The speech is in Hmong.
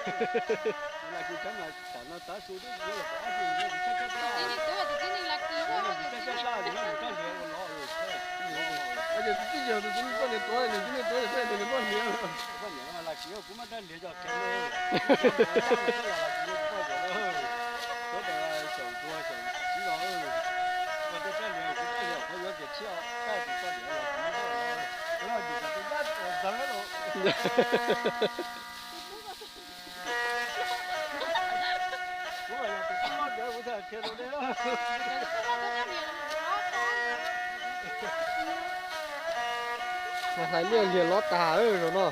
Tus txiv neej tuag, tus txiv neej laj kis ua, tus txiv neej tuag, tus txiv neej laj kis ua. Ces tus txiv yawg tus txiv neej poj niam tuag, tus txiv neej tuag ces poj niam tus poj niam. Poj niam no laj kis ua, kuv muab rab hliav tso qhia nawb. Poj niam no laj kis ua poj niam lawm. Tuav rawv xyaum ntuag xyaum tsiv los, ua tej rab hliav, kuv rab hliav qhov yuav tias tshiab, tab sis poj niam los kuv muab rab hliav, kuv los tus dab ntxawg los. Kuv los yog tus tub hlob nkawd, kuv thiaj qhia rau nej. Hlais liaj hlias lov tag zaum no.